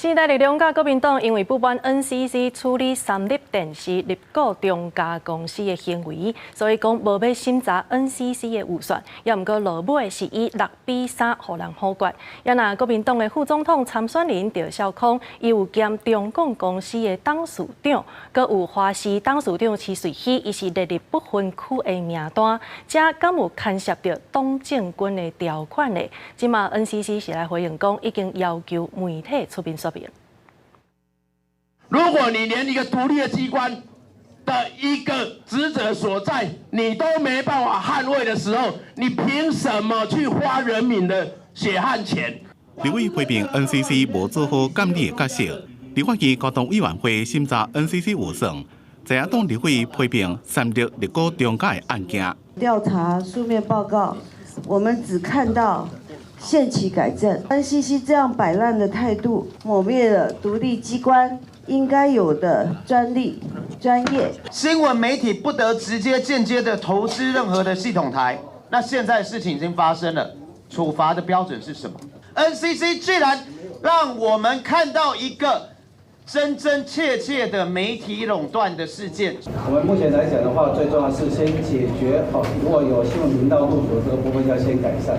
時代力量佮國民黨因為不滿 NCC 處理三立電視入股中嘉公司的行為，所以講無欲審查 NCC 的預算，也毋過落尾是以6比3予人否決。也若國民黨的副總統參選人趙少康，伊有兼中廣公司的董事長，閣有華視董事長徐瑞熙，伊是列入不分區的名單，這敢有牽涉著黨政軍的條款呢？這馬 NCC 是來回應講，已經要求媒體出面說明。如果你連一個獨立的機關的一個職責所在，你都沒辦法捍衛的時候，你憑什麼去花人民的血汗錢？立委批評 NCC 無做好監理的角色，立法院交通委員會審查 NCC 預算，在野黨立委批評三立入股中嘉的案件。調查書面報告，我們只看到限期改正。NCC 這樣擺爛的態度，抹滅了獨立機關應該有的專利、專業。新聞媒體不得直接、間接的投資任何的系統台。那現在事情已經發生了，處罰的標準是什麼？NCC 居然讓我們看到一個真真切切的媒體壟斷的事件。我們目前來講的話，最重要是先解決哦，如果有新聞頻道入主這個部分要先改善。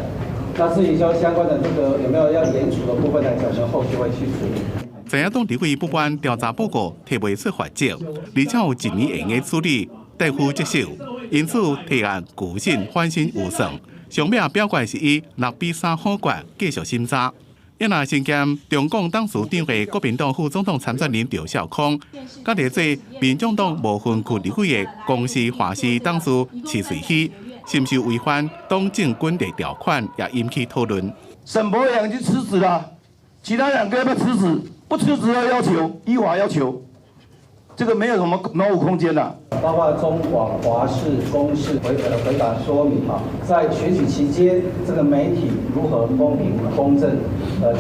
那至於說相關的這個有沒有要嚴處的部分來講，我們後續會去處理。在野黨立委不滿調查報告提袂出罰則，而且有一年會用處理，怠忽職守，因此提案具申反省預算。上尾表決是以6比3否決，繼續審查。也若身兼中廣董事長的國民黨副總統參選人趙少康，佮列做民眾黨無分區立委的公視華視董事徐瑞熙，是毋是違反黨政軍的條款，也引起討論。沈伯洋已經辭職了，其他兩個要不要辭職？不辭職要要求，依法要求，這個沒有什麼模糊空間啦。包括中廣、華視、公視回答說明哈，在選舉期間，這個媒體如何公平公正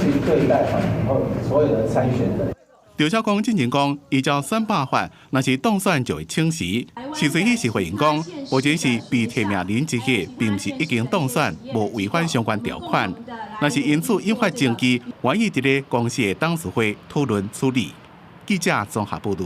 去對待哈，然後所有的參選人。趙少康進前講，依照選罷法，若是當選就會請辭。徐瑞熙是回應講，目前是被提名人之一，並毋是已經當選，無違反相關條款。若是因此引發爭議，願意佇咧公視的董事會討論處理。記者綜合報導。